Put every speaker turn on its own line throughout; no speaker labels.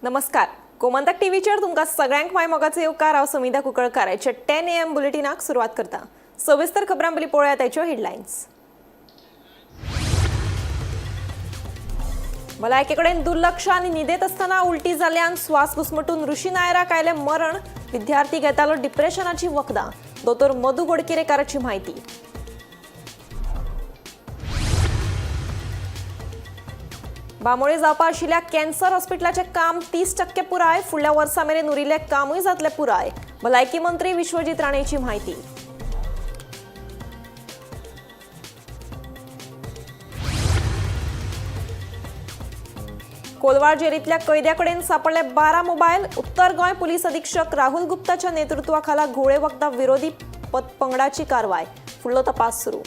नमस्कार, गोमंतक टीव्हीचेर तुमकां सगळ्यांक माय मोगाचो येवकार. हांव समिधा कुंकळकार. आयच्या 10 AM बुलेटिनाक सुरवात करता. सविस्तर खबरां पयलीं पळोवया ताच्यो हेडलायन्स. भलायके कडेन दुर्लक्ष आनी न्हिदेत आसतना उलटी जाल्ल्यान स्वास घुसमटून ऋषी नायराक आयलें मरण. विद्यार्थी घेतालो डिप्रेशनाची वखदां. दोतोर मधू गोडकिरेकाराची म्हायती. बांबोळे जावपा आशिल्ल्या कॅन्सर हॉस्पिटलाचें काम 30% पुराय. फुडल्या वर्सा मेरेन उरिल्लें कामूय जातलें पुराय. भलायकी मंत्री विश्वजीत राणेची म्हायती. कोलवाळ जेरींतल्या कैद्याकडेन सापडले 12 मोबायल. उत्तर गोंय पुलीस अधीक्षक राहुल गुप्ताच्या नेतृत्वाखाला घुंवळे वखदां विरोधी पंगडाची कारवाय. फुडलो तपास सुरू.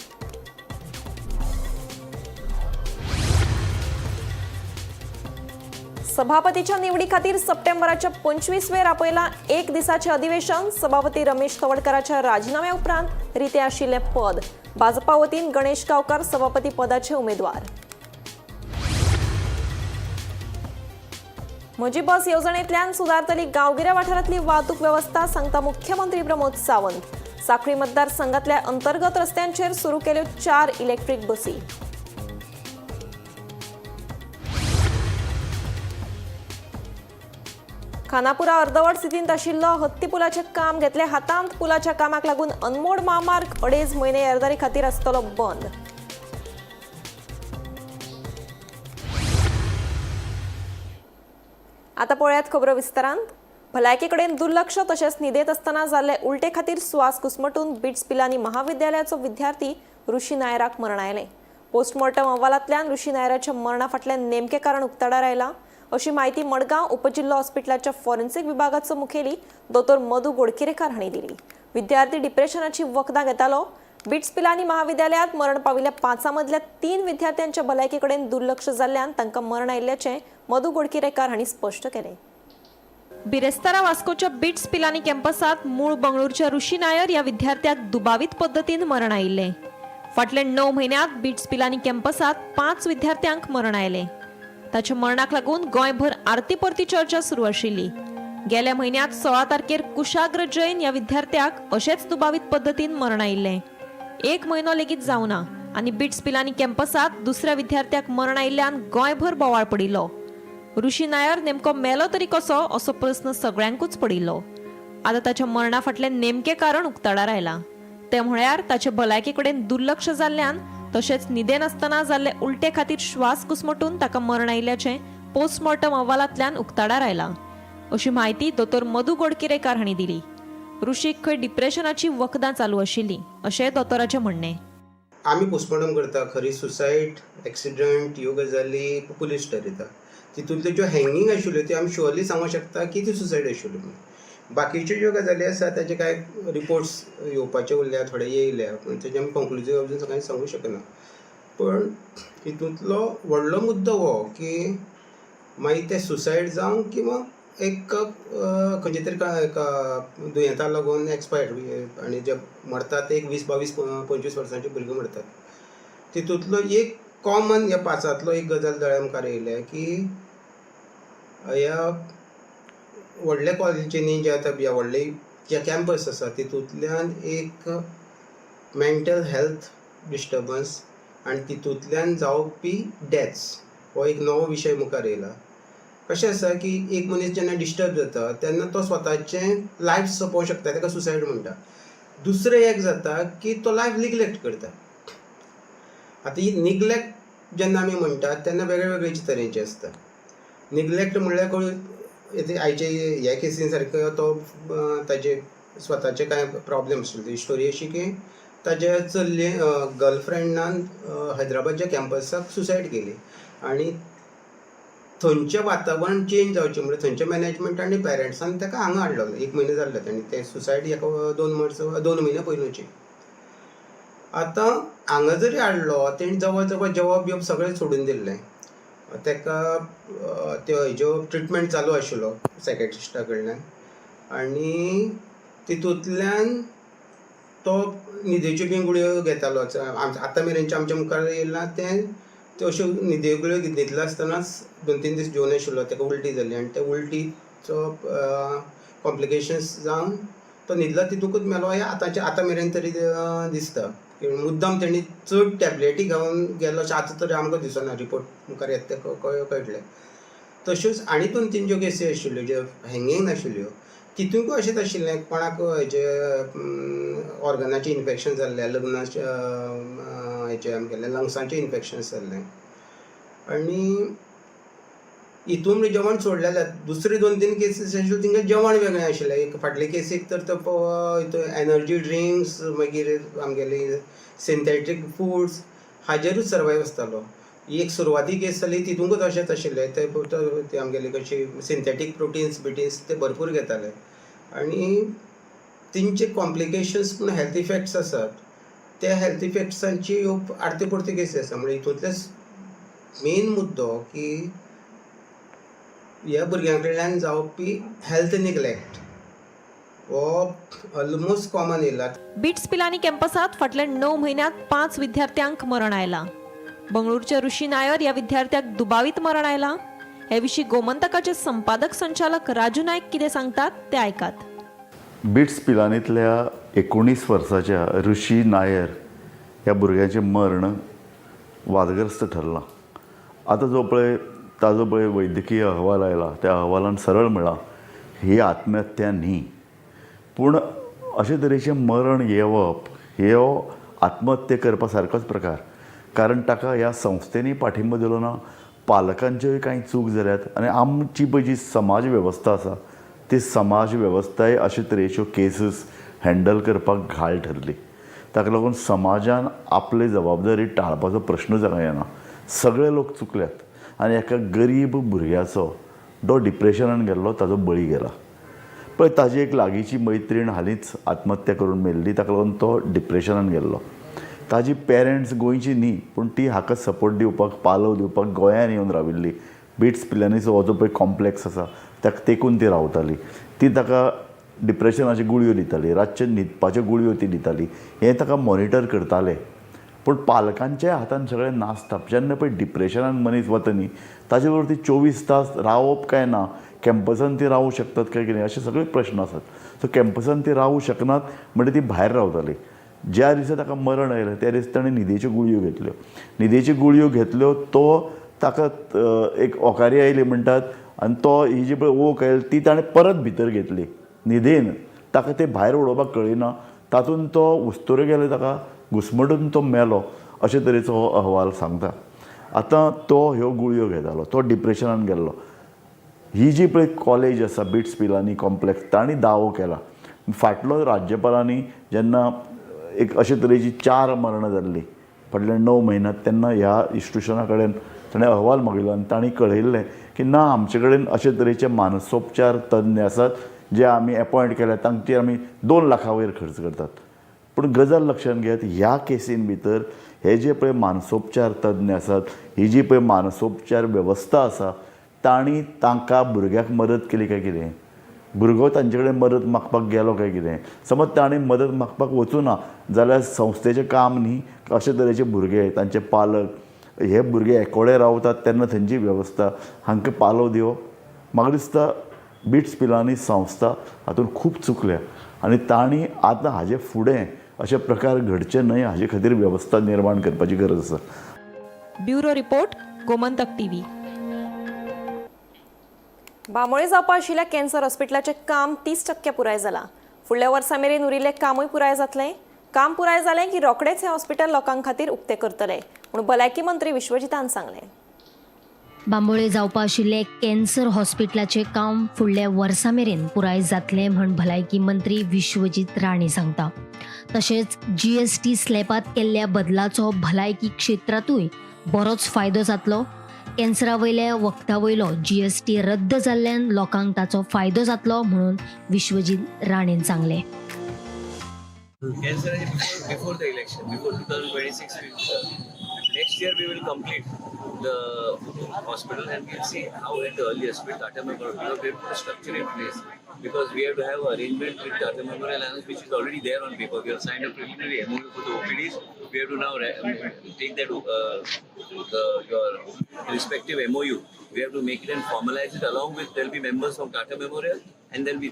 सभापतीच्या निवडी खातीर सप्टेंबराच्या 25 वेर आपयला एक दिसाचें अधिवेशन. सभापती रमेश तवडकाराच्या राजिनाम्या उपरांत रितें आशिल्लें पद. भाजपा वतीन गणेश गांवकार सभापती पदाचे उमेदवार. म्हजी बस येवजणेंतल्यान सुदारतली गांवगिऱ्या वाठारांतली वाहतूक वेवस्था, सांगता मुख्यमंत्री प्रमोद सावंत. साखळी मतदारसंघातल्या अंतर्गत रस्त्यांचेर सुरू केल्यो 4 इलेक्ट्रीक बसी. खानापुरा अर्दवट स्थितींत आशिल्लो हत्ती पुलाचें काम घेतलें हातांत. पुलाच्या कामाक लागून अनमोड म्हामार्ग 2.5 म्हयने येरादारी खातीर आसतलो बंद. आता पळयात खबरो विस्तारान. भलायके कडेन दुर्लक्ष तशेंच न्हिदेत आसतना जाल्ले उलटे खातीर स्वास घुसमटून बिट्स पिलानी महाविद्यालयाचो विद्यार्थी ऋषी नायराक मरण आयलें. पोस्टमॉर्टम अहवालांतल्यान ऋषी नायराच्या मरणा फाटल्यान नेमकें कारण उक्ताडार आयलां, अशी म्हायती मडगांव उपजिल्हो हॉस्पिटलाच्या फॉरेन्सिक विभागाचो मुखेली दोतोर मधू गोडकिरेकार हांणी दिली. विद्यार्थी डिप्रेशनाची वखदां घेतालो. बिट्स पिलानी महाविद्यालयात मरण पाविल्ल्या पांचा मदल्या 3 विद्यार्थ्यांच्या भलायके कडेन दुर्लक्ष जाल्ल्यान तांकां मरण आयिल्ल्याचें मधू गोडकिरेकार हांणी स्पश्ट केलें. बिरेस्तारा वास्कोच्या बिट्स पिलानी कॅम्पसात मूळ बंगळूरच्या ऋषी नायर ह्या विद्यार्थ्याक दुबावीत पद्दतीन मरण आयिल्लें. फाटल्या 9 म्हयन्यांत बिट्स पिलानी कॅम्पसात 5 विद्यार्थ्यांक मरण आयलें. ताच्या मरणाक लागून गोंयभर आरती परती चर्चा सुरू आशिल्ली. गेल्या म्हयन्यांत 16 तारखेर कुशाग्र जैन ह्या विद्यार्थ्याक अशेच दुबावीत पद्दतीन मरण आयिल्लें. एक म्हयनो लेगीत जावना आनी बिट्स पिलानी कॅम्पसात दुसऱ्या विद्यार्थ्याक मरण आयिल्ल्यान गोंयभर बोवाळ पडिल्लो. ऋषी नायर नेमको मेलो तरी कसो, असो प्रस्न सगळ्यांकूच पडिल्लो. आतां ताच्या मरणा फाटलें नेमकें कारण उक्ताडार आयलां. तें म्हळ्यार ताचे भलायके कडेन दुर्लक्ष जाल्ल्यान तशेंच न्हिदेनासतना जाल्ले उलटे खातीर श्वास घुसमटून ताका मरण आयिल्ल्याचें पोस्टमॉर्टम अहवालांतल्यान उक्ताडार आयलां, अशी म्हायती दोतोर मधू गोडकिरेकार हांणी दिली. ऋषीक खंय डिप्रेशनाची वखदां चालू आशिल्लीं, अशें दोतोराचें म्हणणें.
आमी पोस्टमॉर्टम करता. खरी सुसायड, एक्सिडंट ह्यो गजाली पुलीस ठरयता. तितूंतल्यो ज्यो हँगींग आशिल्ल्यो त्यो आमी शुअरली सांगूंक शकता की त्यो सुसायड आशिल्ल्यो म्हणून. बाकीच्यो ज्यो गजाली आसा ताचे कांय रिपोर्ट्स येवपाचे उरल्या, थोडे येयल्या, पूण तेजे आमी कंक्लुजीव अजून कांय सांगूंक शकना. पण हितूंतलो व्हडलो मुद्दो हो की मागीर ते सुसायड जावं किंवां एक खंयच्या तरी एका दुयेंता लागून एक्सपायर्ड आनी जे मरतात ते एक 20, 22, 25 वर्सांचे भुरगे मरतात. तितूंतलो एक कॉमन ह्या पांचांतलो एक गजाल दोळ्या मुखार येयल्या की ह्या व्हडल्या कॉलेजींनी जे आतां ह्या व्हडले जे कॅम्पस आसा तितूंतल्यान एक मेंटल हेल्थ डिस्टर्बन्स आनी तितूंतल्यान जावपी डेथ्स हो एक नवो विशय मुखार येयला. कशें आसा की एक मनीस जेन्ना डिस्टर्ब जाता तेन्ना तो स्वताचें लायफ सोंपोवंक शकता, ताका सुसायड म्हणटा. दुसरें एक जाता की तो लायफ निग्लेक्ट करता. आतां ही निग्लेक्ट जेन्ना आमी म्हणटात तेन्ना वेगळे वेगळे तरेचे आसता. निग्लेक्ट म्हणल्यार कोण आयचे ह्या केसीन सारको तो ताजे स्वताचे कांय प्रॉब्लेम आशिल्ले. स्टोरी अशी की ताजे चल्ले गर्लफ्रेंडान हैदराबादच्या कॅम्पसाक सुसायड केली आनी थंयचें वातावरण चेंज जावचें म्हणल्यार थंयच्या मॅनेजमेंट आनी पेरंट्सान ताका हांगा हाडलो. एक म्हयनो जाल्लो ताणी तें सुसायड एका 2 वर्स 2 म्हयन्या पयलूची. आतां हांगा जरी हाडलो तेणी जवळ जवळ जेवप बिवप सगळें सोडून दिल्लें. ताका त्यो हेज्यो ट्रिटमेंट चालू आशिल्लो सायकेट्रिस्टा कडल्यान आनी तितूंतल्यान तो न्हिदेच्यो बी गुळयो घेतालो. आतां मेरेनचें आमच्या मुखार येयलां तें. त्यो अश्यो न्हिदे गुळयो न्हिदलो आसतनाच 2-3 दीस जेवण नाशिल्लो, ताका उल्टी जाली आनी त्या उल्टीचो कॉम्प्लिकेशन्स जावन तो न्हिदलो तितूकूच मेलो. हें आतांचे आतां मेरेन तरी दिसता. मुद्दम तेणी चड टॅबलेटी घेवन गेलो अशें आतां तरी आमकां दिसना, रिपोर्ट मुखार येता ते कळटलें. तश्योच आनी 2-3 ज्यो केसी आशिल्ल्यो ज्यो हँगींग नाशिल्ल्यो तितूंकय अशेंच आशिल्लें, कोणाक हेजे ऑर्गनाचें इन्फेक्शन जाल्लें, लग्नाचें हेजें आमगेलें लंग्साचें इन्फेक्शन जाल्लें आनी हितून म्हणजे जेवण सोडलें जाल्यार दुसरे 2-3 केसीस आशिल्ल्यो तिंगा जेवण वेगळें आशिल्लें. एक फाटले केसीक तर तो हितून एनर्जी ड्रिंक्स मागीर आमगेली सिंथेटीक फुड्स हाजेरूच सर्वायव आसतालो. एक सुरवाती केस जाली तितूंकच अशेंच आशिल्लें, ते आमगेली कशी सिंथेटीक प्रोटिन्स बिटीन्स ते भरपूर घेताले आनी तेंचे कॉम्प्लिकेशन्स पूण हेल्थ इफेक्ट्स आसात, त्या हेल्थ इफेक्ट्सांची ह्यो आरत्यो परत्यो केसी आसा. म्हणजे हितूंतले मेन मुद्दो की ह्या भुरग्यां कडल्यान जावपी हेल्थ निग्लेक्ट हो ऑलमोस्ट कॉमन येयला.
बिट्स पिलानी कॅम्पसात फाटल्या 9 म्हयन्यांत 5 विद्यार्थ्यांक मरण आयलां. बंगळुरूच्या ऋषी नायर ह्या विद्यार्थ्याक दुबावीत मरण आयलां. हे विशीं गोमंतकाचे संपादक संचालक राजू नायक कितें सांगतात ते आयकात.
बिट्स पिलानींतल्या 19 वर्साच्या ऋषी नायर ह्या भुरग्याचें मर्ण वादग्रस्त ठरलां. आतां जो पळय ताजो पळय वैद्यकीय अहवाल आयला त्या अहवालान सरळ म्हळां ही आत्महत्या न्ही, पूण अशे तरेचें मरण येवप ह्यो आत्महत्या करपा सारकोच प्रकार, कारण ताका ह्या संस्थेनी पाठिंबो दिलो ना, पालकांच्योय कांय चूक जाल्यात आनी आमची पळय जी समाज वेवस्था आसा ती समाज वेवस्थाय अशे तरेच्यो केसीस हँडल करपाक घाळ ठरली. ताका लागून समाजान आपली जबाबदारी टाळपाचो प्रश्नूच हांगा येना. सगळे लोक चुकल्यात आनी एका गरीब भुरग्याचो तो डिप्रेशनान गेल्लो ताजो बळी गेला. पळय ताजी एक लागींची मैत्रीण हालींच आत्महत्या करून मेल्ली, ताका लागून तो डिप्रेशनान गेल्लो. ताजी पेरंट्स गोंयची न्ही पूण ती हाका सपोर्ट दिवपाक पालव दिवपाक गोंयान येवन राविल्ली. बिट्स पिलानीचो हो जो पळय कॉम्प्लेक्स आसा ताका तेकून ती रावताली. ती ताका डिप्रेशनाच्यो गुळयो दिताली, रातचे न्हिदपाच्यो गुळयो ती दिताली, हें ताका मॉनिटर करताले. पूण पालकांच्या हातान सगळें नासता. जेन्ना पळय डिप्रेशनान मनीस वता न्ही ताजे बरोबर ती 24 तास रावप काय ना, कॅम्पसान ती रावूं शकतात काय कितें अशे सगळे प्रश्न आसात. सो कॅम्पसान ती रावूं शकनात म्हणजे ती भायर रावताली. ज्या दिसा ताका मरण आयलें त्या दिसा ताणें न्हिदेच्यो गुळयो घेतल्यो. न्हिदेच्यो गुळयो घेतल्यो तो ताका एक ओकारी आयली म्हणटात आनी तो ही जी पळय ओक आयली ती ताणें परत भितर घेतली न्हिदेन. ताका ते भायर उडोवपाक कळ्ळी ना, तातूंत तो उस्तुरो गेले, ताका घुसमटून तो मेलो अशे तरेचो हो अहवाल सांगता. आतां तो ह्यो गुळयो घेतालो, तो डिप्रेशनान गेल्लो. ही जी पळय कॉलेज आसा बिट्स पिलानी कॉम्प्लेक्स तांणी दावो केला. फाटलो राज्यपालांनी जेन्ना एक अशे तरेची 4 मरणां जाल्लीं फाटल्या 9 म्हयन्यांत तेन्ना ह्या इन्स्टिट्युशना कडेन ताणें अहवाल मागयलो आनी तांणी कळयल्लें की ना आमचे कडेन अशे तरेचे मानसोपचार तज्ञ आसात जे आमी एपॉयंट केल्या, तांचेर आमी 2 लाखां वयर खर्च करतात. पूण गजाल लक्षांत घेयात, ह्या केसीन भितर हे जे पळय मानसोपचार तज्ञ आसात, ही जी पळय मानसोपचार वेवस्था आसा तांणी तांकां भुरग्याक मदत केली काय कितें, भुरगो तांचे कडेन मदत मागपाक गेलो काय कितें, समज ताणें मदत मागपाक वचूं ना जाल्यार संस्थेचें काम न्ही अशे तरेचे भुरगे तांचे पालक हे भुरगे एकोडे रावतात तेन्ना थंयची वेवस्था हांकां पालव दिवप. म्हाका दिसता बिट्स पिलानी संस्था हातूंत खूब चुकल्या आनी तांणी आतां हाजे फुडें अशे प्रकार घडचे न्हय हाजे खातीर वेवस्था निर्माण करपाची गरज आसा.
Bureau report, Gomantak TV. Bambolim जावपा आशिल्ल्या कॅन्सर हॉस्पिटलाचें काम 30% पुराय जालां. फुडल्या वर्सा मेरेन उरिल्लें कामूय पुराय जातलें. काम पुराय जालें की रोखडेंच हें हॉस्पिटल लोकां खातीर उक्तें करतले म्हूण भलायकी मंत्री विश्वजितान सांगलें.
बांबोळे जावपा आशिल्लें कॅन्सर हॉस्पिटलाचें काम फुडल्या वर्सा मेरेन पुराय जातलें म्हण भलायकी मंत्री विश्वजीत राणे सांगता. तशेंच जीएसटी स्लॅबांत केल्ल्या बदलाचो भलायकी क्षेत्रांतूय बरोच फायदो जातलो. कॅन्सरा वयल्या वखदां वयलो जीएसटी रद्द जाल्ल्यान लोकांक ताचो फायदो जातलो म्हणून विश्वजीत राणेन सांगलें.
Cancer before the election, before 2026, next year we will complete the hospital and we'll see how at the earliest with Tata Memorial, we have put a structure in place. Because we have to have arrangement with Tata Memorial Alliance, which is already there on paper. We have signed a preliminary MOU for the OPDs. We have to now take that your respective MOU. We have to make it and formalize it. Along with, there'll be members from Tata Memorial, and there'll be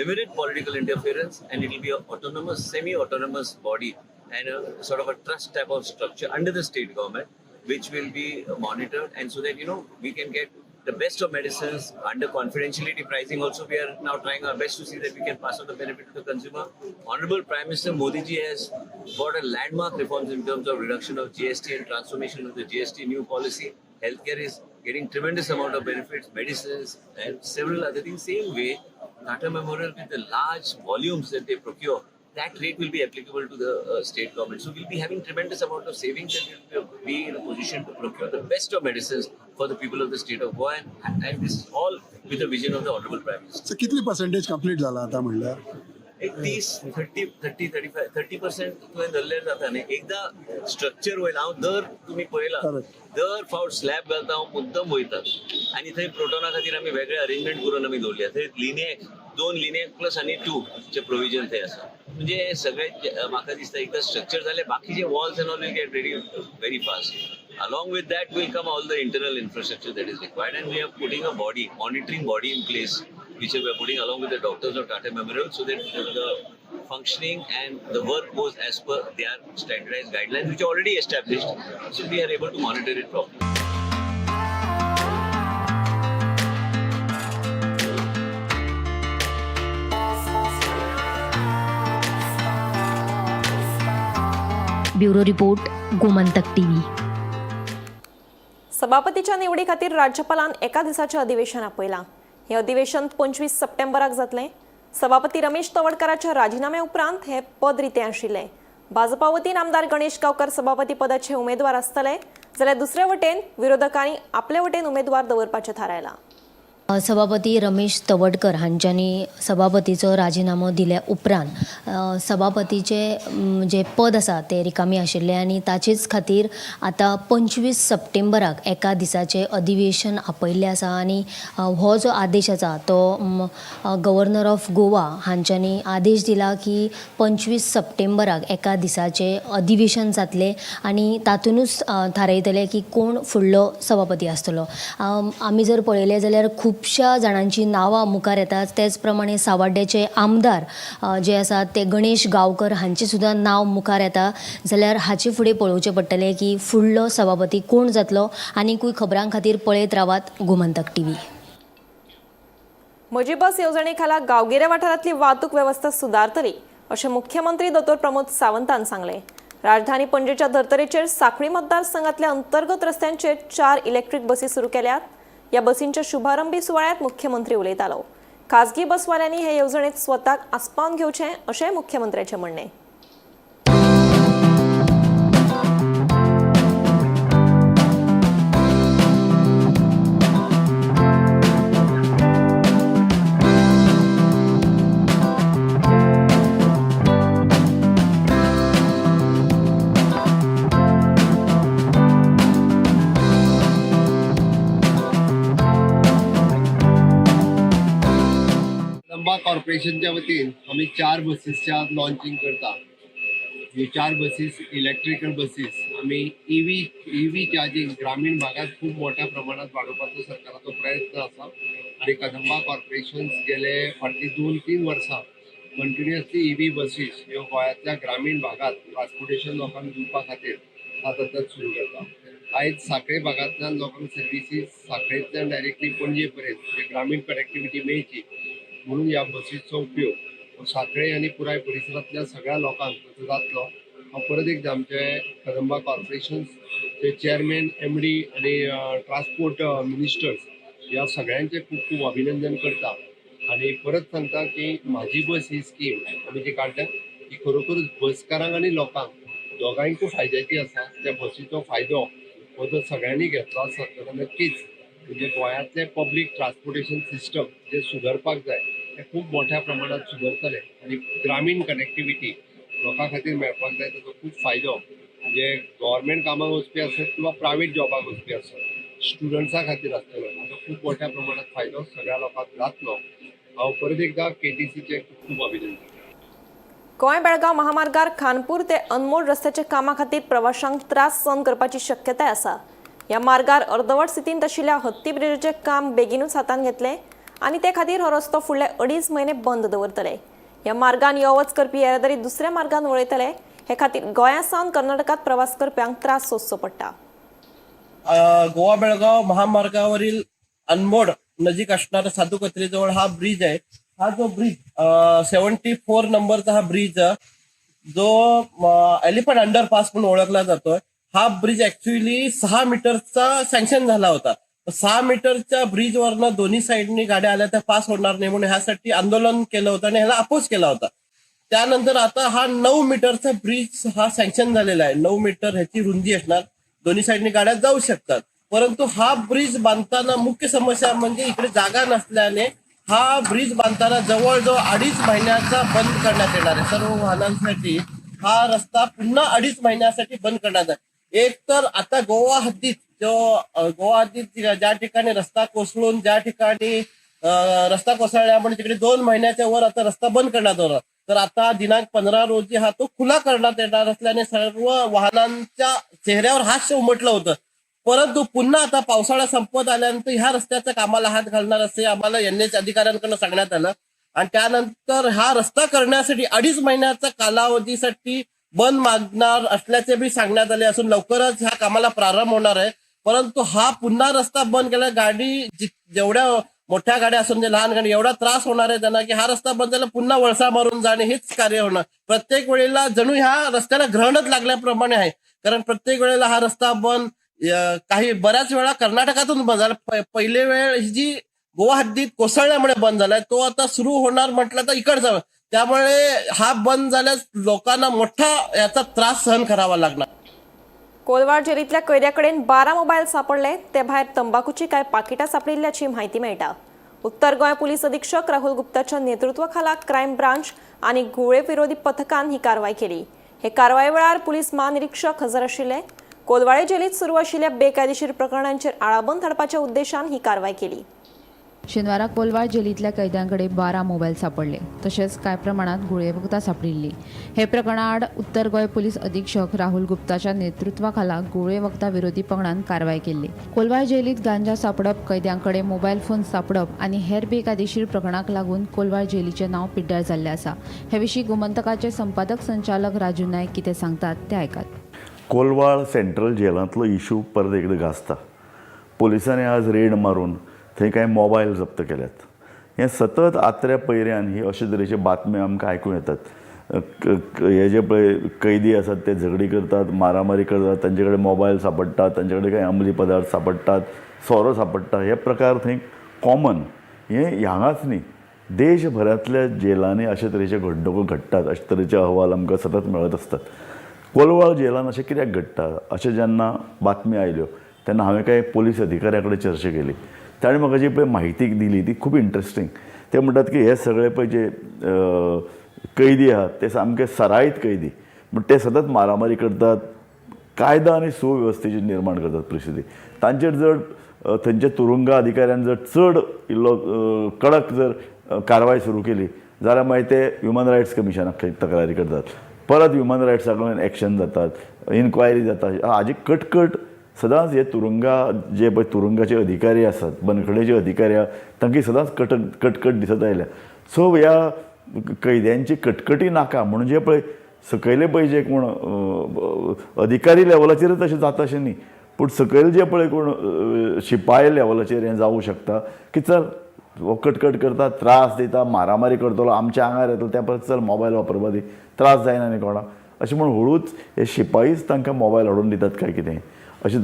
limited political interference, and it'll be an autonomous, semi-autonomous body and a sort of a trust type of structure under the state government, which will be monitored, and so that we can get the best of medicines under confidentiality pricing. Also, we are now trying our best to see that we can pass on the benefit to the consumer. Honorable Prime Minister Modi ji has brought a landmark reforms in terms of reduction of GST and transformation of the GST new policy. Healthcare is getting tremendous amount of benefits, medicines and several other things. Same way, Tata Memorial, with the large volumes that they procure, that rate will be applicable to the state government. So we'll be having tremendous amount of savings, and we'll be in a position to procure the best of medicines for the people of the state of Goa, and this is all with the vision of the Honorable Prime Minister.
So कितली percentage complete जाला आता म्हणल्यार?
एक 30, 30, 35, 30% तुवें धरल्यार जाता न्ही. एकदा structure वयला हांव दर तुमी पळयला, दर फावट स्लॅब घालता हांव मुद्दम वयता, आनी थंय प्रोटोना खातीर आमी वेगळे अरेंजमेंट करून आमी दवरल्या. थंय लिनियक, 2 लिनियक प्लस आनी 2 चे प्रोविजन थंय आसा. म्हणजे सगळे म्हाका दिसता एकदा स्ट्रक्चर जालें, बाकीचे walls and all will get ready very fast. Along with that will come all the internal infrastructure that is required, and we are putting a body, monitoring body in place, which we are putting along with the doctors of Tata Memorial, so that the functioning and the work goes as per their standardized guidelines, which are already established, so we are able to monitor it properly.
Bureau report, Gomantak TV.
सभापतीच्या निवडी खातीर राज्यपालान एका दिसाचें अधिवेशन आपयलां. हें अधिवेशन 25 सप्टेंबराक जातलें. सभापती रमेश तवडकाराच्या राजिनाम्या उपरांत हें पद रितें आशिल्लें. भाजपा वतीन आमदार गणेश गांवकर सभापती पदाचे उमेदवार आसतले, जाल्यार दुसरे वटेन विरोधकांनी आपले वटेन उमेदवार दवरपाचें थारायलां.
सभापती रमेश तवडकर हांच्यांनी सभापतीचो राजिनामो दिल्या उपरांत सभापतीचे जे पद आसा ते रिकामी आशिल्ले आनी ताचेच खातीर आतां 25 सप्टेंबराक एका दिसाचें अधिवेशन आपयल्लें आसा आनी हो जो आदेश आसा तो गव्हर्नर ऑफ गोवा हांच्यांनी आदेश दिला की 25 सप्टेंबराक एका दिसाचें अधिवेशन जातलें आनी तातुनूच थारायतले की कोण फुडलो सभापती आसतलो. आमी जर पळयलें जाल्यार खुबश्या जाणांची नांवां मुखार येतात. तेच प्रमाणे सावाड्याचे आमदार जे आसात ते गणेश गांवकर हांचें सुद्दां नांव मुखार येता. जाल्यार हाचे फुडें पळोवचें पडटलें की फुडलो सभापती कोण जातलो. आनीकूय खबरां खातीर पळयत रावात गोमंतक टीव्ही.
म्हजी बस येवजणे खाला गांवगिऱ्या वाठारांतली वाहतूक वेवस्था सुदारतली अशें मुख्यमंत्री दोतोर प्रमोद सावंतान सांगलें. राजधानी पणजेच्या धर्तरेचेर सांखळी मतदारसंघातल्या अंतर्गत रस्त्यांचेर 4 इलेक्ट्रीक बसी सुरू केल्यात. ह्या बसींच्या शुभारंभी सुवाळ्यात मुख्यमंत्री उलयतालो. खाजगी बसवाल्यांनी हे येवजणेत स्वताक आस्पावन घेवचें अशेंय मुख्यमंत्र्याचें म्हणणें.
कदंबा कॉर्पोरेशनच्या वतीन आमी 4 बसीसच्या लॉन्चिंग करता. ह्यो 4 बसीस इलेक्ट्रिकल बसीस आमी ईव्ही चार्जिंग ग्रामीण भागात खूब मोठ्या प्रमाणात वाडोवपाचो सरकाराचो प्रयत्न आसा आनी कदंबा कॉर्पोरेशन गेले फाटलीं 2-3 वर्सां कंटिन्युअसली ईव्ही बसीस ह्यो गोंयांतल्या ग्रामीण भागात ट्रान्सपोर्टेशन लोकांक दिवपा खातीर सातत्यान सुरू करता. आयज सांखळे भागांतल्यान लोकांक सर्विसीस सांखळेंतल्यान डायरेक्टली पणजे पर्यंत ग्रामीण कनेक्टिविटी मेळची म्हणून ह्या बसीचो उपयोग सांखळे आनी पुराय परिसरांतल्या सगळ्या लोकांक ताचो जातलो. हांव परत एकदां आमचे कदंबा कॉर्पोरेशन्सचे चेअरमॅन, एमडी आनी ट्रान्सपोर्ट मिनिस्टर्स ह्या सगळ्यांचें खूब खूब अभिनंदन करता आनी परत सांगता की म्हाजी बस ही स्कीम आमी जी काडल्या ही खरोखरच बसकारांक आनी लोकांक दोगांयकूय फायद्याची आसा. त्या बसीचो फायदो हो जर सगळ्यांनी घेतलो आसत जाल्यार नक्कीच म्हणजे गोंयांतलें पब्लीक ट्रान्सपोर्टेशन सिस्टम जे सुदारपाक जाय ते खूब मोठ्या प्रमाणात सुदारतले आनी ग्रामीण कनेक्टिविटी लोकां खातीर मेळपाक जाय. ताचो खूब फायदो म्हणजे गव्हर्मेंट कामाक वचपी आसत किंवा प्रायवेट जॉबाक वचपी आसत, स्टुडंट्सां खातीर आसतलो, ताचो खूब मोठ्या प्रमाणात फायदो सगळ्या लोकांक जातलो. हांव परत एकदा केटीसीचें खूब खूब अभिनंदन करतां.
गोंय बेळगांव महामार्गार खानपूर ते अनमोड रस्त्याच्या कामा खातीर प्रवाशांक त्रास सहन करपाची शक्यताय आसा. ह्या मार्गार अर्दवट स्थितींत आशिल्ल्या हत्ती ब्रिजाचें काम बेगिनूच हातांत घेतलें आनी ते खातीर हो रस्तो फुडले 2.5 म्हयने बंद दवरतले. ह्या मार्गान यो वच करपी येरादारी दुसऱ्या मार्गान वळयतले. हे खातीर गोंया सावन कर्नाटकात प्रवास करप्यांक त्रास सोंसचो पडटा.
गोवा बेळगाव महामार्गावरील अनमोड नजीक असणारा साधू कत्रीजवळ हा ब्रिज आहे. हा जो ब्रिज 74 नंबरचा हा ब्रिज जो एलिफंट अंडरपास म्हणून ओळखला जातोय, हा ब्रिज ऍक्च्युअली 6 मीटरचा सँक्शन झाला होता. 6 मीटरच्या ब्रिजवरनं दोन्ही साईडनी गाड्या आल्या तर पास होणार नाही म्हणून ह्यासाठी आंदोलन केलं होतं आणि ह्याला अपोज केला होता. त्यानंतर आता हा 9 मीटरचा ब्रिज हा सँक्शन झालेला आहे. 9 मीटर ह्याची रुंदी असणार, दोन्ही साईडनी गाड्या जाऊ शकतात. परंतु हा ब्रिज बांधताना मुख्य समस्या म्हणजे इकडे जागा नसल्याने हा ब्रिज बांधताना जवळजवळ 2.5 महिन्याचा बंद करण्यात येणार आहे. सर्व वाहनांसाठी हा रस्ता पुन्हा 2.5 महिन्यासाठी बंद करण्यात आहे. एक तर आता गोवा हद्दीत जो गोवा हद्दीत ज्या ठिकाणी रस्ता कोसळून ज्या ठिकाणी रस्ता कोसळल्यामुळे तिकडे 2 महिन्याच्या वर आता रस्ता बंद करण्यात आला, तर आता दिनांक 15 रोजी हा तो खुला करण्यात येणार असल्याने सर्व वाहनांच्या चेहऱ्यावर हास्य उमटलं होतं. परंतु पुन्हा आता पावसाळा संपत आल्यानंतर ह्या रस्त्याच्या कामाला हात घालणार असे आम्हाला एनएच अधिकाऱ्यांकडून सांगण्यात आलं. आणि त्यानंतर हा रस्ता करण्यासाठी 2.5 महिन्याचा कालावधीसाठी बंद मागणार असल्याचे बी सांगण्यात आले असून लवकरच ह्या कामाला प्रारंभ होणार आहे. परंतु हा पुन्हा रस्ता बंद केला गाडी जेवढ्या मोठ्या गाड्या असून जे लहान गाडी एवढा त्रास होणार आहे त्यांना की हा रस्ता बंद झाला पुन्हा वळसा मारून जाणे हेच कार्य होणार. प्रत्येक वेळेला जणू ह्या रस्त्याला ग्रहणच लागल्याप्रमाणे आहे, कारण प्रत्येक वेळेला हा रस्ता बंद काही बऱ्याच वेळा कर्नाटकातून बंद झाला. पहिले वेळ ही जी गोवा हद्दीत कोसळल्यामुळे बंद झालाय तो आता सुरू होणार म्हटलं तर इकडचा, त्यामुळे हा बंद झाल्यास लोकांना मोठा याचा त्रास सहन करावा लागणार.
कोलवाळ जेलींतल्या कैद्याकडेन 12 मोबायल सापडले. ते भायर तंबाखूची कांय पाकिटां सापडिल्ल्याची म्हायती मेळटा. उत्तर गोंय पुलीस अधीक्षक राहुल गुप्ताच्या नेतृत्वाखाला क्रायम ब्रांच आनी घुंवळे विरोधी पथकान ही कारवाय केली. हे कारवाये वेळार पुलीस महानिरीक्षक हजर आशिल्ले. कोलवाळे जेलीत सुरू आशिल्ल्या बेकायदेशीर प्रकरणांचेर आळाबंद हाडपाच्या उद्देशान ही कारवाय केली.
शेनवारा कोलवाळ जेलींतल्या कैद्यांकडे 12 मोबायल सापडले, तशेंच कांय प्रमाणात घुंवळे वखदां सापडिल्ली. हे प्रकरणा आड उत्तर गोंय पुलीस अधीक्षक राहुल गुप्ताच्या नेतृत्वाखाला घुंवळे वखदां विरोधी पंगडान कारवाय केल्ली. कोलवाळ जेलीत गांजा सापडप, कैद्यांकडे मोबायल फोन सापडप आनी हेर बेकायदेशीर प्रकरणाक लागून कोलवाळ जेलीचें नांव पिड्ड्यार जाल्लें आसा. हे विशीं गोमंतकाचे संपादक संचालक राजू नायक कितें सांगतात तें आयकात.
कोलवाळ सेंट्रल जेलांतलो इशू परत एकदां गाजता. पोलिसांनी आज रेड मारून थंय कांय मोबायल जप्त केल्यात. हें सतत आत्र्या पयऱ्यान ही अशे तरेच्यो बातम्यो आमकां आयकूंक येतात. हे जे पळय कैदी आसात ते झगडी करतात, मारामारी करतात, तांचे कडेन मोबायल सांपडटात, तांचे कडेन कांय अंमली पदार्थ सांपडटात, सोरो सांपडटा. हे प्रकार थंय कॉमन. हें हांगाच न्ही, देशभरांतल्या जेलांनी अशे तरेचे घडणुको घडटात, अशे तरेचे अहवाल आमकां सतत मेळत आसतात. कोलवाळ जेलान अशें कित्याक घडटा अशें जेन्ना बातमी आयल्यो तेन्ना हांवें कांय पोलीस अधिकाऱ्यां कडेन चर्चा केली. ताणें म्हाका जी पळय म्हायती दिली ती खूब इंट्रस्टींग. ते म्हणटात की हे सगळे पळय जे कैदी आहात ते सामके सराईत कैदी, पूण ते सतत मारामारी करतात, कायदा आनी सुवेवस्थेची निर्माण करतात परिस्थिती. तांचेर जर थंयच्या तुरुंगा अधिकाऱ्यान जर चड इल्लो कडक जर कारवाय सुरू केली जाल्यार मागीर ते ह्युमन रायट्स कमिशनाक थंय तक्रारी करतात, परत ह्युमन रायट्सा कडल्यान एक्शन जातात, इन्क्वायरी जाता. हाजी कटकट सदांच हे तुरुंगा जे पळय तुरुंगाचे अधिकारी आसात, बंदखणीचे अधिकारी आहा, तांकां सदांच कटकट दिसत आयल्या. सो ह्या कैद्यांची कटकटी नाका म्हणून जे पळय सकयले पळय जे कोण अधिकारी लेवलाचेरच अशें जाता अशें न्ही, पूण सकयल जे पळय कोण शिपाय लेवलाचेर हें जावूं शकता की चल हो कटकट करता, त्रास दिता, मारामारी करतलो, आमच्या आंगार येतलो, त्या परस चल मोबायल वापरपा दी, त्रास जायना न्ही कोणाक अशें म्हूण हळूच हे शिपायीच तांकां मोबायल हाडून दितात काय कितें अशे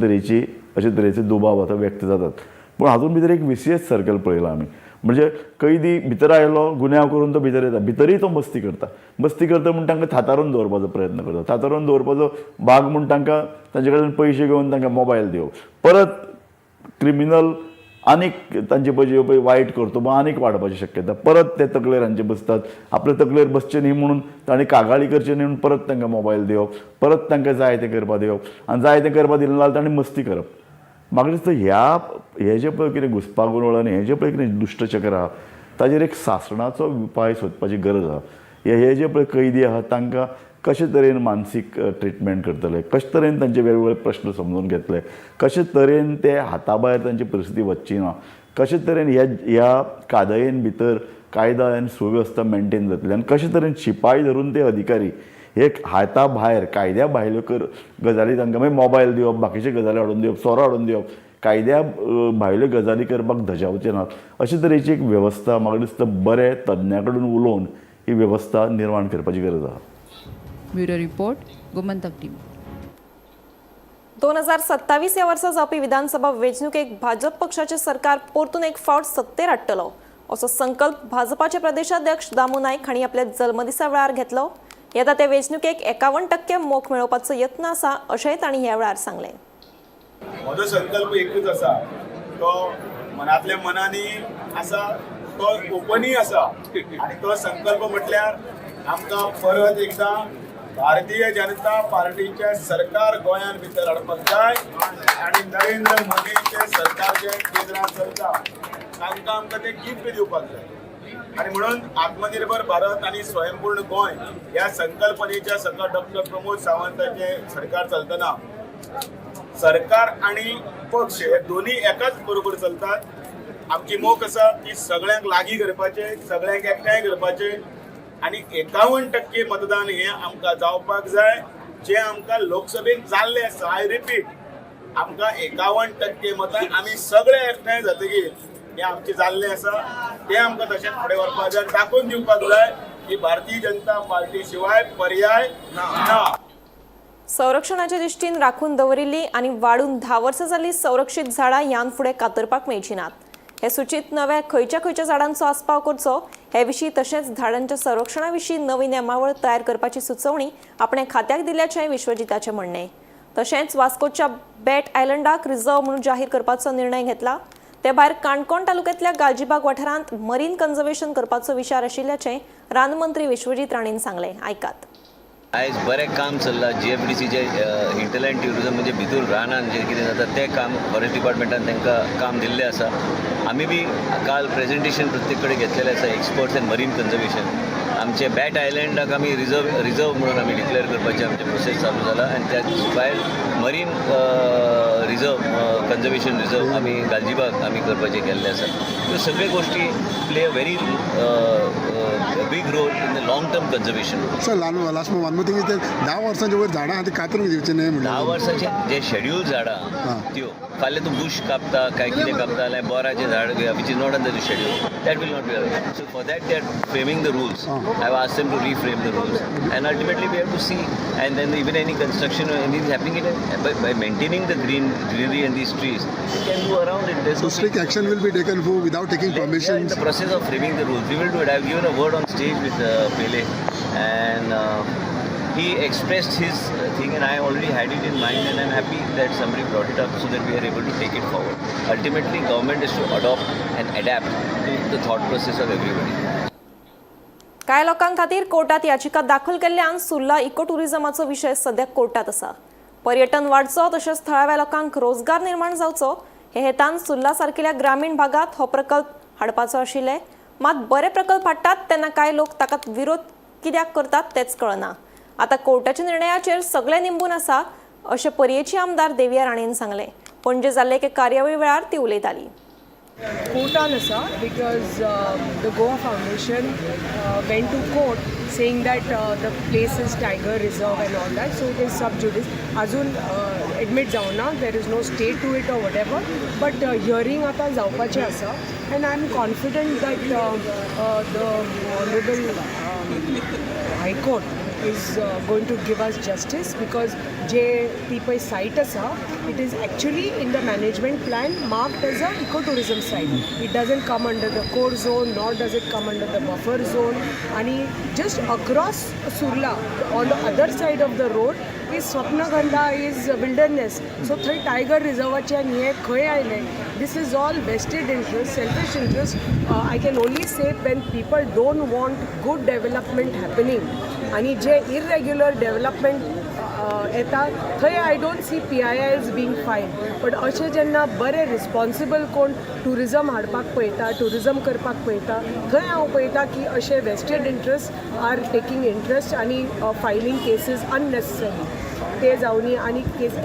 तरेचे दुबाव आतां व्यक्त जातात. पूण हातूंत भितर एक विसियस सर्कल पळयलां आमी, म्हणजे कैदी भितर आयलो, गुन्यांव करून तो भितर येता, भितरूय तो मस्ती करता, मस्ती करता म्हूण तांकां थातारून दवरपाचो प्रयत्न करता, थातारून दवरपाचो भाग म्हूण तांकां तांचे कडल्यान पयशे घेवन तांकां मोबायल दिवप, परत क्रिमिनल आनीक तांचे पळय पळय वायट कर्तुबां आनीक वाडपाची शक्यता, परत ते तकलेर हांचे बसतात, आपले तकलेर बसचे न्ही म्हणून तांणी कागाळी करचे न्ही म्हणून परत तांकां मोबायल दिवप, परत तांकां जाय तें करपा दिवप आनी जाय तें करपा दिलें जाल्यार तांणी मस्ती करप. म्हाका दिसता ह्या हे जे पळय कितें घुसपागोंदळ आनी हें जें पळय कितें दुश्टचक्र आहा ताजेर एक सासणाचो उपाय सोदपाची गरज आसा. हे जे पळय कैदी आहात तांकां कशे तरेन मानसीक ट्रिटमेंट करतले, कशे तरेन तांचे वेगवेगळे प्रश्न समजून घेतले, कशे तरेन ते हाता भायर तांची परिस्थिती वचची ना, कशे तरेन ह्या ह्या कादयेन भितर कायदा आनी सुवेवस्था मेंटेन जातली आनी कशे तरेन शिपाय धरून ते अधिकारी हे हाता भायर कायद्या भायल्यो कर गजाली तांकां मागीर मोबायल दिवप, बाकीच्यो गजाली हाडून दिवप, सोरो हाडून दिवप, कायद्या भायल्यो गजाली करपाक धजावचे नात, अशे तरेची एक वेवस्था म्हाका दिसता बरे तज्ञा कडून उलोवन ही वेवस्था निर्माण करपाची गरज आसा.
Bureau report, Gomantak TV.
2027 ह्या वर्सा जावपी विधानसभा वेंचणुकेक भाजप पक्षाचें सरकार परतून एक फावट सत्तेर हाडटलो असो संकल्प भाजपाचे प्रदेशाध्यक्ष दामू नायक हांणी आपल्या जल्मदिसा वेळार घेतलो. येता ते वेंचणुकेक 51% मोख मेळोवपाचो यत्न आसा अशेंय तांणी ह्या वेळार सांगलें.
म्हजो संकल्प एकूच आसा, तो मनांतल्या मनांनी आसा, तो ओपनूय आसा आनी तो संकल्प म्हटल्यार आमकां परत एकदां भारतीय जनता पार्टीचें सरकार गोंयांत भितर हाडपाक जाय आनी नरेंद्र मोदीचें सरकार जें केंद्रांत चलता तांकां आमकां तें गिफ्ट दिवपाक जाय. आनी म्हणून आत्मनिर्भर भारत आनी स्वयंपूर्ण गोंय ह्या संकल्पनेच्या सकयल डॉक्टर प्रमोद सावंताचें सरकार चलतना सरकार आनी पक्ष हे दोन्ही एकाच बरोबर चलतात. आमची मोख आसा ती सगळ्यांक लागीं करपाचें, सगळ्यांक एकठांय करपाचें आनी 51% मतदान हें आमकां जावपाक जाय, जें आमकां लोकसभेन जाल्लें आसा. I repeat, आमकां 51% मतां आमी सगळे एकठांय जातकीर हें आमचें जाल्लें आसा, तें आमकां तशेंच फुडें व्हरपाक जाय, दाखोवन दिवपाक जाय की भारतीय जनता पार्टी शिवाय पर्याय ना.
संरक्षणाच्या दृश्टीन राखून दवरिल्ली आनी वाडून 10 वर्सां जाल्ली संरक्षीत झाडां ह्यान फुडें कातरपाक मेळची नात. हे सुचीत नव्या खंयच्या खंयच्या झाडांचो आस्पाव करचो हे विशीं तशेंच झाडांच्या संरक्षणा विशीं नवी नेमावळ तयार करपाची सुचोवणी आपणे खात्याक दिल्याचें विश्वजिताचें म्हणणें. तशेंच वास्कोच्या बेट आयलंडाक रिझर्व म्हणून जाहीर करपाचो निर्णय घेतला. ते भायर काणकोण तालुक्यांतल्या गालजीबाग वाठारांत मरीन कन्झर्वेशन करपाचो विचार आशिल्ल्याचें रानमंत्री विश्वजीत राणेन सांगलें. आयकात.
आयज बरें काम चल्लां. जीएफडीसीचे हिंटरलँड ट्युरिजम म्हणजे भितूर रानान जें कितें जाता तें काम फॉरेस्ट डिपार्टमेंटान तांकां काम दिल्लें आसा. आमी बी काल प्रेजेंटेशन प्रत्येक कडेन घेतलेलें आसा, एक्सपर्ट्स एंड मरीन कन्जर्वेशन. आमचे बॅट आयलंडाक आमी रिजर्व म्हणून आमी डिक्लेअर करपाचें आमचें प्रोसेस चालू जाला आनी त्या भायर मरीन रिजर्व कन्जर्वेशन रिजर्व आमी गालजीबाग आमी करपाचें केल्लें आसा. ह्यो सगळ्यो गोश्टी play a very big role in the long term conservation.
Sir, last one more thing is 10 वर्सांच्या वयर झाडां आहा ती कातरूंक दिवची न्हय
10
म्हणल्यार
वर्साचे जे शेड्यूल झाडां त्यो फाल्यां तूं बुश कापता काय कितें कापता जाल्यार बोराचें झाड which is not under the schedule, that will not be allowed. So for that they are framing the rules. I have asked them to reframe the rules and ultimately we have to see, and then even any construction or anything happening in by maintaining the greenery and these trees, you can go around it. There's
So strict action will be taken for without taking
We are in
permission.
the process of framing the rules. We will do it. I have given a word on stage with Pele, and he expressed his thing, and I already had it in mind, and I'm happy that somebody brought it up so that we are able to take it forward. Ultimately, government is to adopt and adapt to the thought process of everybody.
कांय लोकां खातीर कोर्टात याचिका दाखल केल्ल्यान Surla eco टुरिझमाचो विशय सध्या कोर्टात आसा. पर्यटन वाडचो तशेंच थळाव्या लोकांक रोजगार निर्माण जावचो हे हेतान सुर्ला सारकिल्या ग्रामीण भागात हो प्रकल्प हाडपाचो आशिल्ले. मात बरे प्रकल्प हाडटात तेन्ना कांय लोक ताका विरोध कित्याक करतात तेंच कळना. आतां कोर्टाच्या निर्णयाचेर सगळे निंबून आसा अशें पर्येची आमदार देविया राणेन सांगलें. पणजे जाल्ले एके कार्यावळी वेळार ती उलयताली.
कोर्टान आसा because the Goa Foundation went to court saying that the place is tiger reserve and all that, so it is sub judice. अजून एडमीट जावना, there is no stay to it or whatever, but hearing आतां जावपाचें आसा and I am confident that the honourable High Court is going to give us justice because जे ती पळय site आसा, it is actually in the management plan marked as a eco tourism site. It doesn't come under the core zone, nor does it come under the buffer zone. आणि just across Surla on the other side of the road is Swapnagandha, is wilderness. So थंय tiger रिजर्वाचें आनी हें खंय आयलें? This is all vested interest, selfish interest. I can only say, when people don't want good development happening आणि जे irregular development येता थंय I don't see PILs being filed. But अशें जेन्ना बरे रिस्पॉन्सिबल कोण ट्युरिजम हाडपाक पळयता, ट्युरिजम करपाक पळयता, थंय हांव पळयता की अशे vested interest are taking interest आनी फायलींग केसीस अननेसेसरी. ते जावनी आनी केस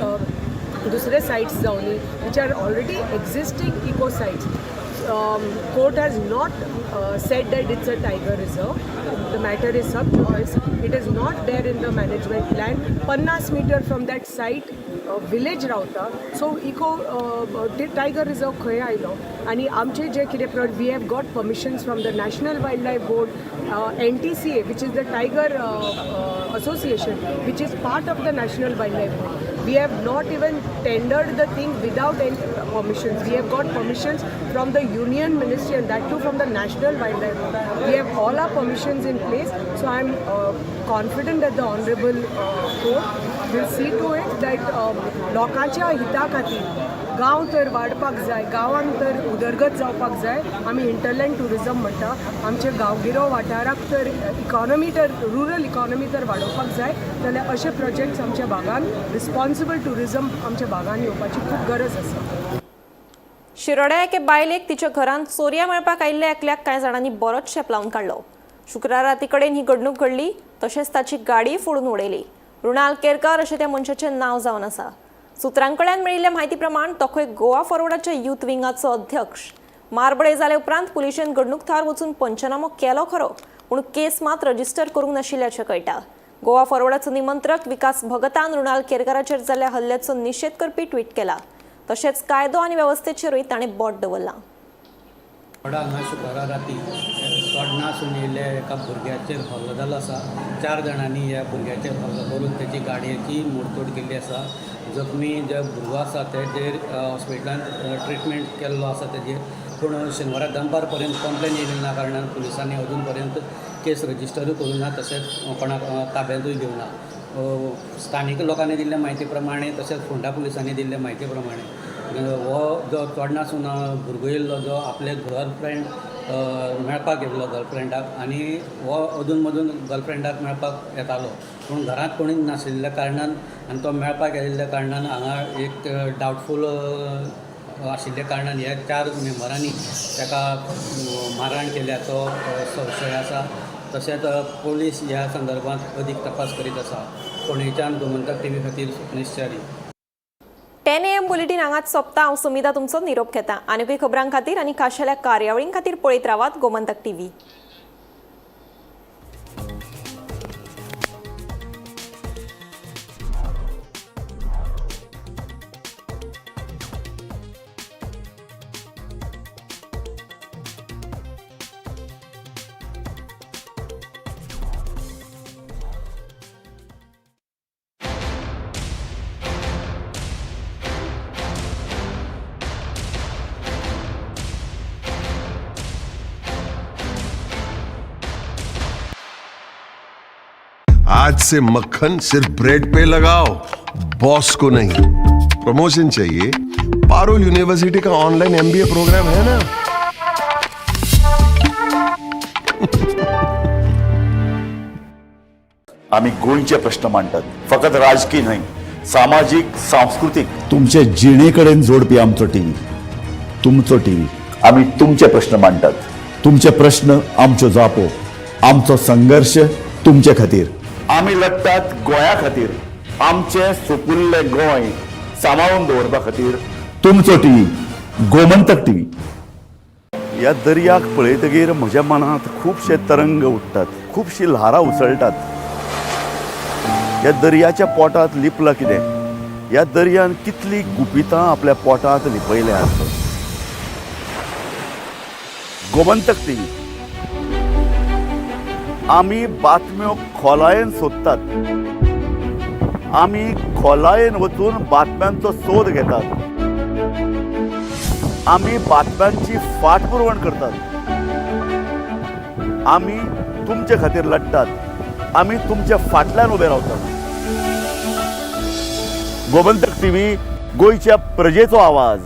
दुसरे sites जावनी which are already existing eco sites. Court has not said that it's a tiger reserve. The matter is sub judice. It is not there in the management plan. 50 meter from that site village रावता. So eco tiger reserve खंय आयलो? आनी आमचे जे कितें we have got permissions from the National Wild Life Board, NTCA, which is the Tiger Association, which is part of the National Wild Life Board. We have not even tendered the thing without any permissions. We have got permissions from the Union Ministry and that too from the National Wildlife Board. We have all our permissions in place. So I am confident that the Honorable Court will see to it that लोकांच्या हिता खातीर गांव तर वाडपाक जाय, गांवांत तर उदरगत जावपाक जाय. आमी हिंटरलँड ट्युरिजम म्हणटा. आमचे गांवगिरो वाठाराक तर इकॉनॉमी तर, रुरल इकॉनॉमी तर वाडोवपाक जाय जाल्यार अशे प्रोजेक्ट्स आमच्या भागान, रिस्पॉन्सिबल ट्युरिजम आमच्या भागान येवपाची खूब गरज आसा.
शिरोड्या एके बायलेक तिच्या घरांत चोरया मेळपाक आयिल्ल्या एकल्याक कांय जाणांनी बरोच शेपलावन काडलो. शुक्रारा राती कडेन ही घडणूक घडली. तशेंच ताची गाडी फोडून उडयली. मृणाल केरकार अशें त्या मनशाचें नांव जावन आसा. सुत्रां कडल्यान मेळिल्ल्या म्हायती प्रमाण तो खंय गोवा फॉरवर्डाच्या युथ विंगाचो अध्यक्ष. मारबडय जाले उपरांत पुलिशेन घडणूक थळार वचून पंचनामो केलो खरो, पूण केस मात रजिस्टर करूंक नाशिल्ल्याचें कळटा. गोवा फॉरवर्डाचो निमंत्रक विकास भगतान मृणाल केरकाराचेर जाल्ल्या हल्ल्याचो निशेध करपी ट्वीट केला. तशेंच कायदो आनी वेवस्थेचेरूय ताणें बोट दवरलां.
थोडा हांगा शुक्रारा राती चोडणा येयल्ल्या एका भुरग्याचेर हल्लो जालो आसा. चार जाणांनी ह्या भुरग्याचेर हल्लो करून तेची गाडयेची मोडतोड केल्ली आसा. जखमी जे भुरगो आसा तेजेर हॉस्पिटलांत ट्रिटमेंट केल्लो आसा तेजेर, पूण शेनवारा दनपार पर्यंत कंप्लेन येयली ना कारणान पुलिसांनी अजून पर्यंत केस रजिस्टरूय करूंक ना, तशेंच कोणाक ताब्यांतूय घेवना. स्थानीक लोकांनी दिल्ल्या म्हायती प्रमाणे तशेंच फोंडा पुलिसांनी दिल्ल्या म्हायती प्रमाणे हो जो चोडणासून भुरगो येयल्लो जो आपले गर्लफ्रेंड मेळपाक येयल्लो गर्लफ्रेंडाक आनी हो अदून मदून गर्लफ्रेंडाक मेळपाक येतालो, पूण घरांत कोणूच नाशिल्ल्या कारणान आनी तो मेळपाक येयल्ल्या कारणान हांगा एक डावटफूल आशिल्ल्या कारणान ह्या चार मेंबरांनी ताका मारहाण केल्याचो संशय आसा. तशेंच पोलीस ह्या संदर्भात अदीक तपास करीत आसा. फोंडेच्यान गोमंतक टीव्ही खातीर सुकनेश च्यारी.
10 एएम बुलेटीन हांगाच सोंपता. हांव सुमिता तुमचो निरोप घेता. आनीकूय खबरां खातीर आनी खाशेल्या कार्यावळीं खातीर पळयत रावात गोमंतक टीव्ही.
आज से मक्खन सिर्फ ब्रेड पे लगाओ, बॉस को नहीं. प्रमोशन चाहिए? पारुल यूनिवर्सिटी का ऑनलाइन एमबीए प्रोग्राम है ना.
आमी गोंयचे प्रश्न मांडटात, फकत राजकीय न्हय, सामाजीक, सांस्कृतीक, तुमचे जिणे कडेन जोडपी आमचो टीव्ही, तुमचो टीव्ही. आमी तुमचे प्रश्न मांडटात, तुमचे प्रश्न आमच्यो जापो, आमचो संघर्श तुमचे खातीर. आमी लढटात गोंया खातीर, आमचें सुपुल्लें गोंय सांबाळून दवरपा खातीर. तुमचो टीव्ही, गोमंतक टीव्ही. ह्या दर्याक पळयतगीर म्हज्या मनांत खुबशे तरंग उठ्ठात, खुबशीं ल्हारां उसळटात. ह्या दर्याच्या पोटांत लिपलां कितें? ह्या दर्यान कितलीं गुपितां आपल्या पोटांत लिपयल्यात? गोमंतक टीव्ही. आमी बातम्यो खोलायेन सोदतात, आमी खोलायेन वचून बातम्यांचो सोद घेतात, आमी बातम्यांची फाटपुरवण करतात. आमी तुमचे खातीर लढटात, आमी तुमच्या फाटल्यान उबे रावतात. गोमंतक टीव्ही, गोंयच्या प्रजेचो आवाज.